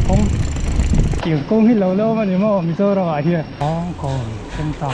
kawng tiang kawng hi lo la awm a ni maw Mizoram ah hian Bawngkawn thleng ta.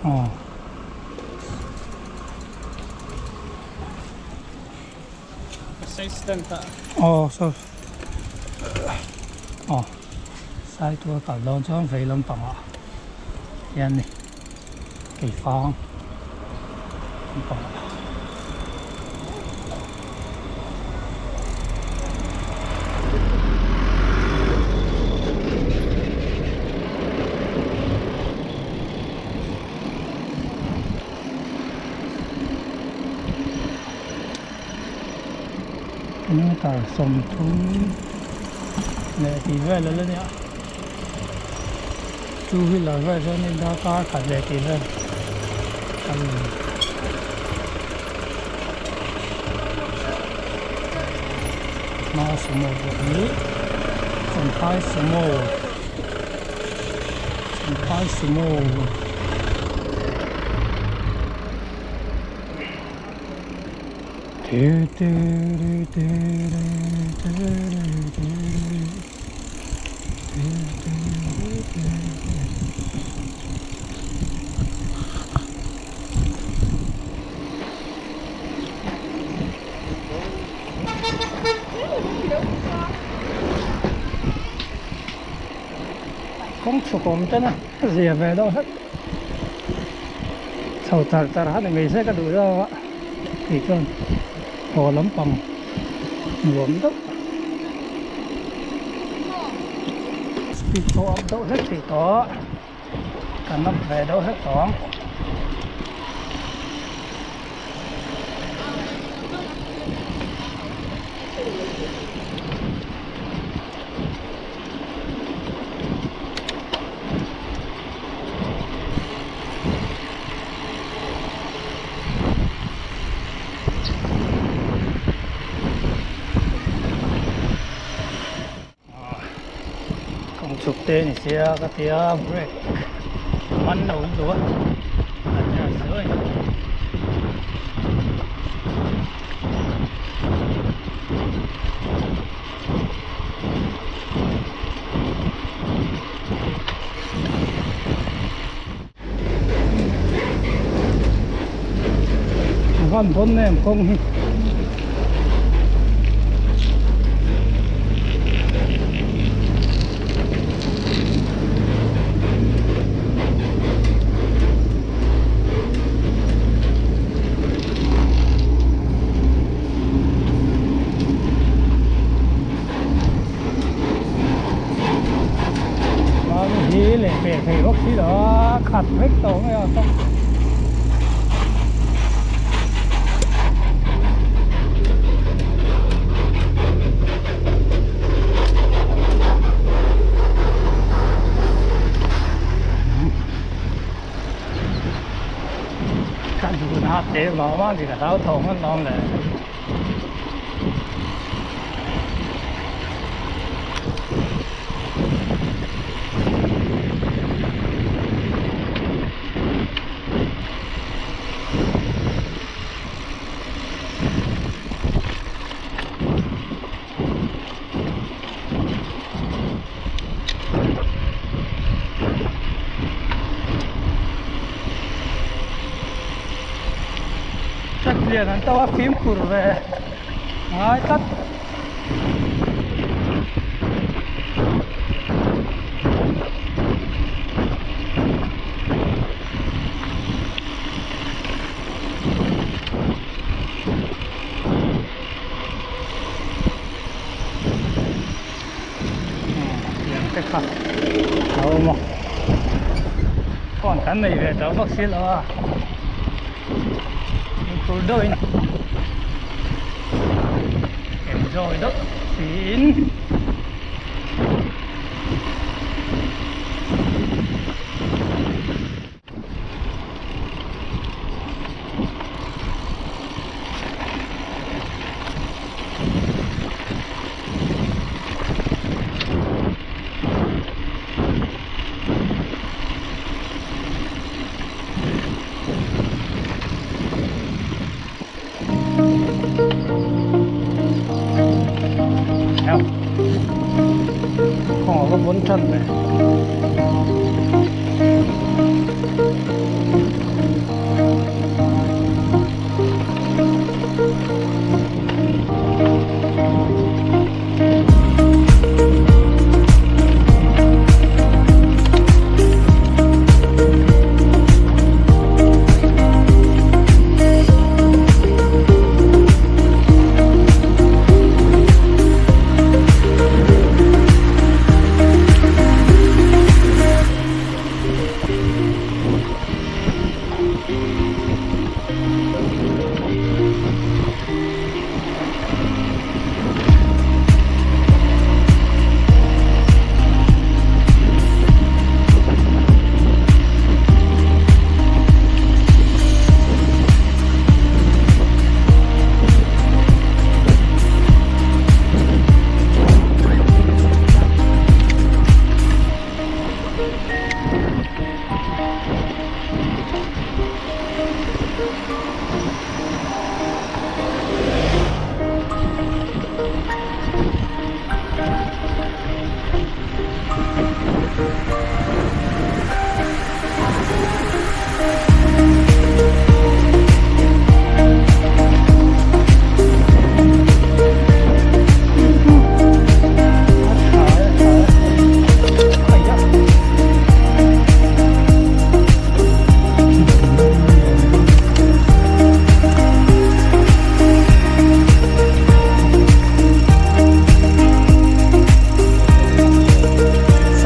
Aw. Aw saw aw Saitual kal dawn chuan vei lampangah hian ni keifang lampangah. Kilometer 30 leh tih vel a la nia two wheeler vel chuanin darkar khat leh tih vel kal a ni. Hma sumo pawh hi Champhai sumo Champhai sumo. Kawng chhuk awm ten a zia ve deuh hlek chho char char han ni mai se ka duh zawk a kei chuan haw lampang nuam deuh speed pawh up deuh hlek thei tawh kan up ve deuh hlek tawh ang. Kawng chhuk te ni sia ka tia brake man lo lutuk a a charge zuai a ni. Van dawn em kawng hi. Hi leh peh thei bawk si lo a khat vek tawh mai a kawng. Kan hun a te vang vang tih ka hlau thawng an awm leh. Truck lian an to a fimkhur ve ngai tlat. Tiang te kha a awm a phone kan nei ve tawh bawk si lo a fimkhur deuhin enjoy deuh siin. va bon tan ve.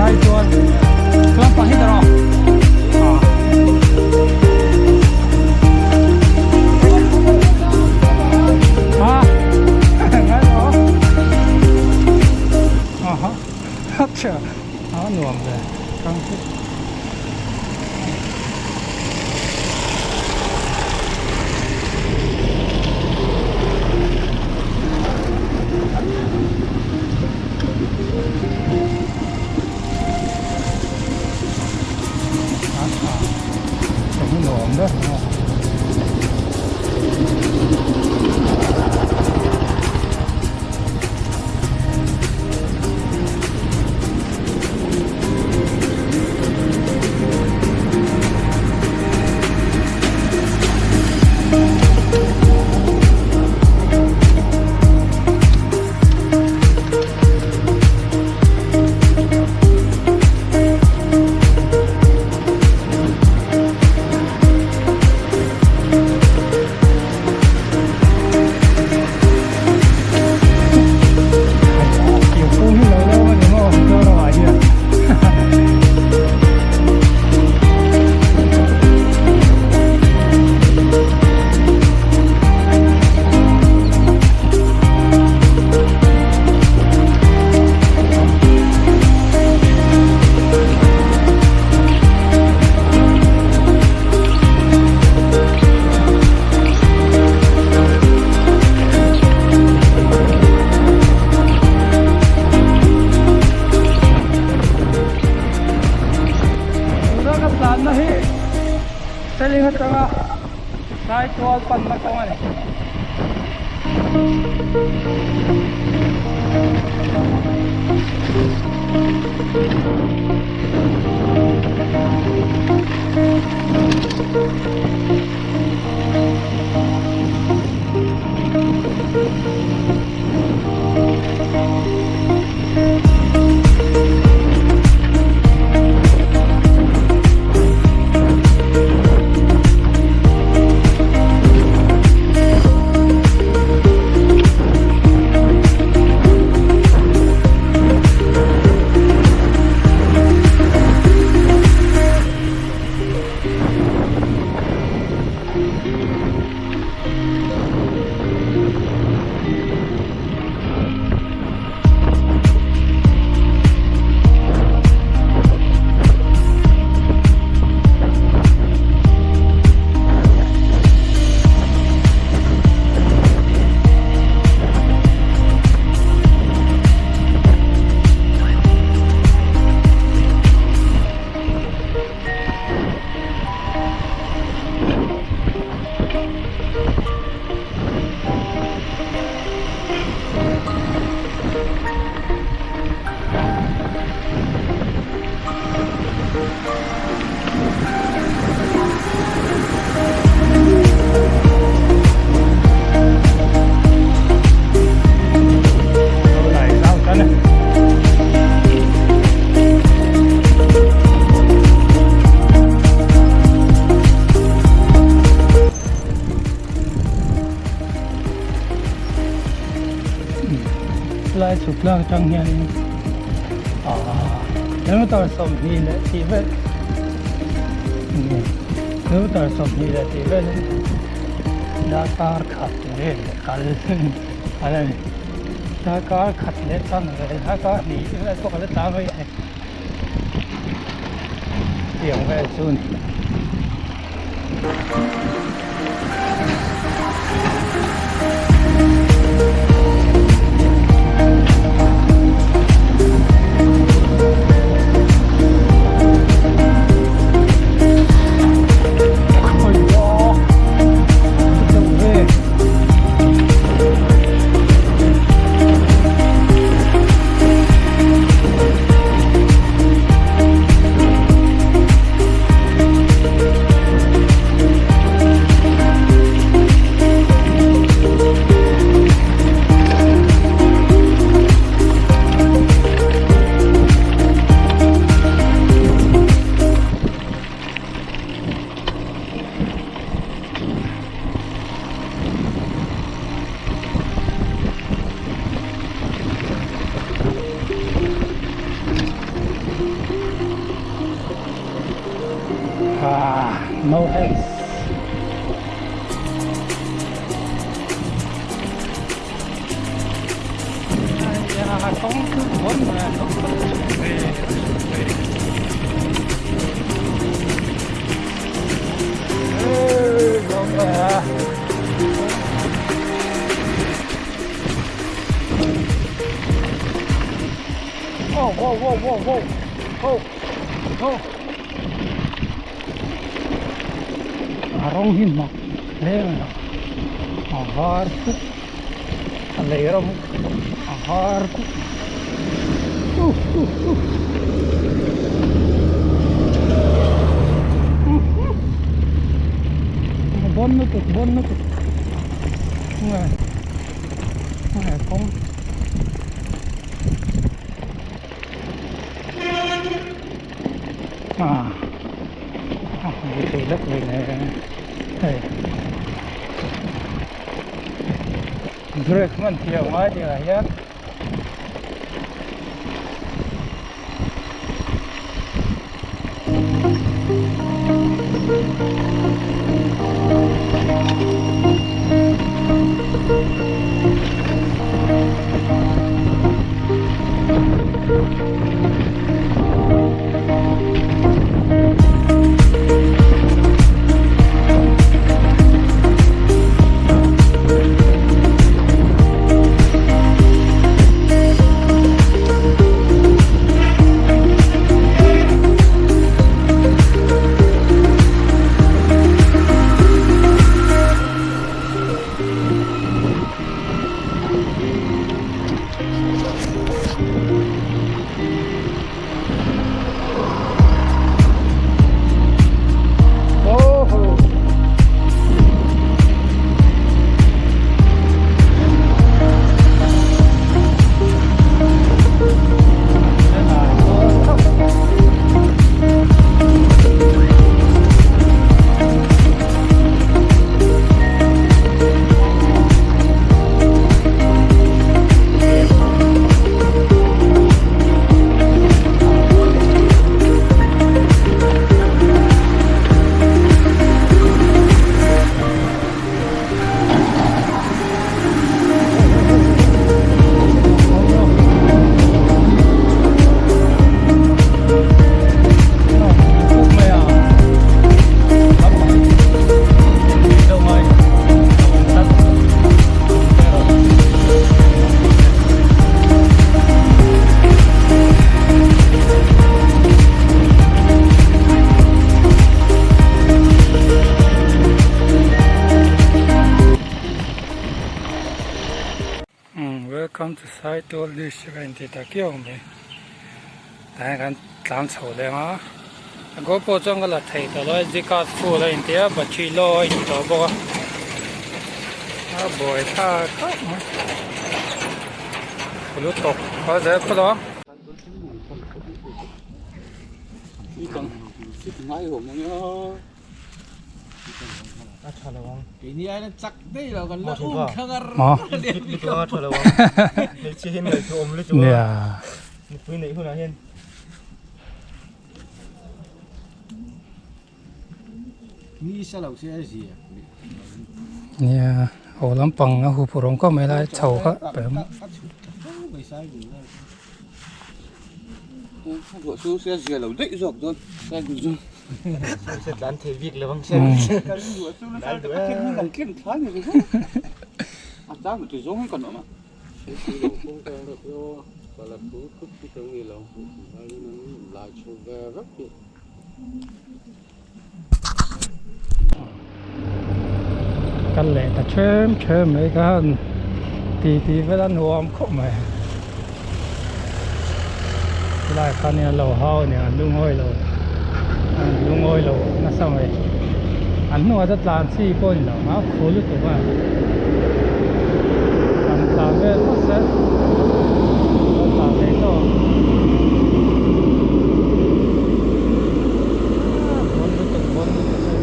Saitual tlampang hi tawh a a ha acha a nuam ve kang chu. Tuna ka tlanna hi Seling atanga Saitual panna kawng a ni. Helai chhuk tlak atang hianin ahh kilometer 20 leh tih vel kilometer 20 leh tih velin darkar khat vel kal a la ni darkar khat leh chan vel darkar hnih vel pawh ka la tla mai thei tiang vel chu a ni. Ah, no hands. Ai kawng chu vawn mai a kawng chu chhuk ve chhuk ve. Hey, lawm mai a. Oh, wow, wow, wow, wow. Oh, oh. A rawng hi mak hle mai a a var puk a lei rawng a var puk uh uh uh a bon lutuk bon lutuk nge nge kawng. Ah a hmu thei lek ve nge hei brake hman thiam ngai tih ah hian Welcome to Saitual district a inti ta kiau mai tah hian kan tlan chho leng a a goal pawh chuan ka la thei tawh lo a sd card full a inti a battery low a inti tawh bawk a a buai thlak khawp mai lu tawp a zel phawt a. A tha lo ang. Keini aiin an chak daih lo kan la um thla ngar Maw? Lutuk a tha lo ang. Hmeichhia hian ngaihtuah awm lutuk a. Nia. Nupui neih hunah hian. Ni sa lo se a zia. Nia, haw lampang a huphurh awm khawp mai lai chho kha pem. A chhuk tha fo mai sai dun lai. Ruah chu se a zia lo daih zawk dawn sai dun chu. Se tlan thei bik lo ang se. Ruah chu nasa tak a thil kan tlem thlai ni ringawt. A chang ti zawng hi kan awm a. Kal leh ta them them mai khan ti ti vel a nuam khawp mai helai khan in an lo hau a nia an lungawi lo an lungawi lo nasa mai an hnungah chuan tlan chi pawh a ni lo ang a khu lutuk a an tlan vel phawt se an tlan thei tawh ang. Bawn lutuk bawn lutuk hei.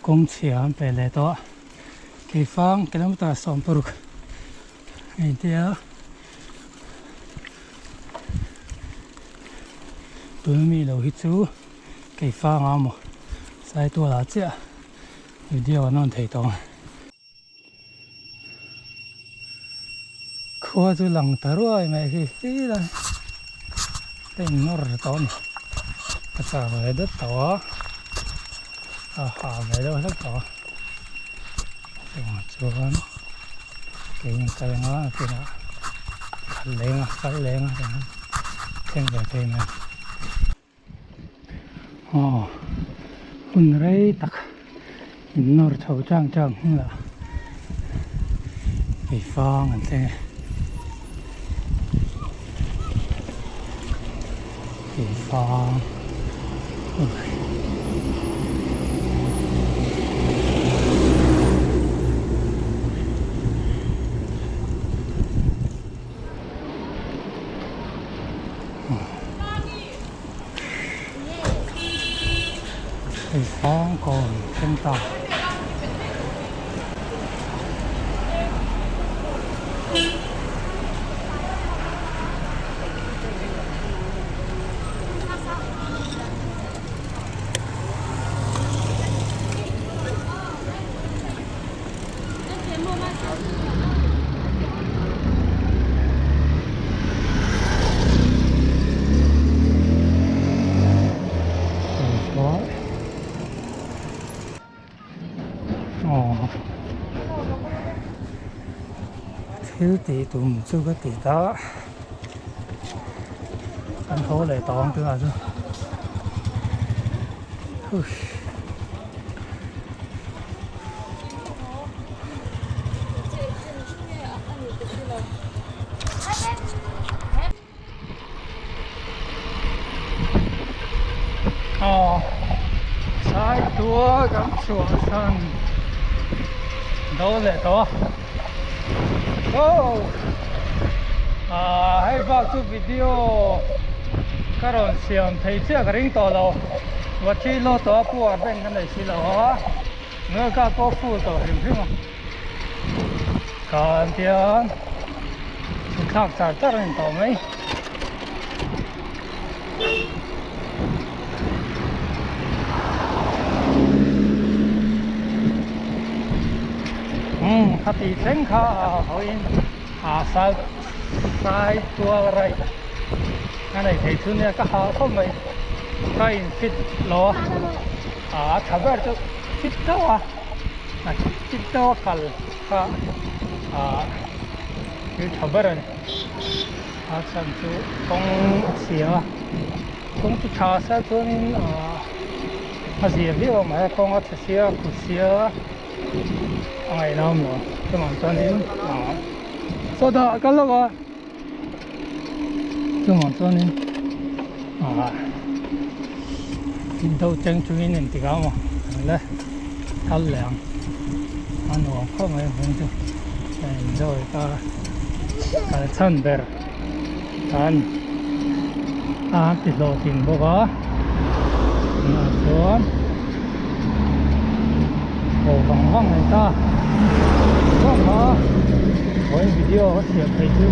Kawng chhia an pe leh tawh a keifang kilometer 16 a intia a tuna mi lo hi chu keifang a maw saitual ah chiah video an rawn thei tawh ang. Khua chu lang ta ruai mai khi khi lai ka in nawr tawh a ni ka chak ve deuh tawh a a hah ve deuh hlek tawh a chuvang chuan keiin kal anga a pinah kal leng a kal leng a thleng ve thei mai. Aw hun rei tak in nawr chho chang chang hmel ah keifang an thleng e keifang Hei fang kawn thleng ta. Thil tih tum chu ka ti ta an haw leh tawh ang tunah chuan. Aw sai tua kan chhuah san do leh tawh a oh ah hei bak chu video ka rawn siam thei chiah ka ring tawh lo Vathi law tawh a power bank ka nei si lo a Ngalka pawh full tawh hrim hrim a Kan tiang inthlak char char a ni tawh mai. Umm khati thleng kha a hawiin a sal sai tual raih a nei thei chu nia ka hah khawp mai ka in fit lo a a tha ber chu fit deuh a a fit deuh a kal kha ah thil tha ber a ni. A chhan chu kawng a chhia a kawng chu tha sa chuanin ahh a zia viau ang mahse kawng a chhe sia a khu sia a ngaihna awm lo chuvang chuanin ahh sawtah kal lawk a chuvang chuanin ahh do cheng chungin engtik ah maw ang le kal leh ang a nuam khawp mai hmun chu a enjoy ta kal chhan ber ta a ni a ti hlawhtling bawk a tunah chuan haw vang vang mai ta vang a vawiin video ka siam thei chu.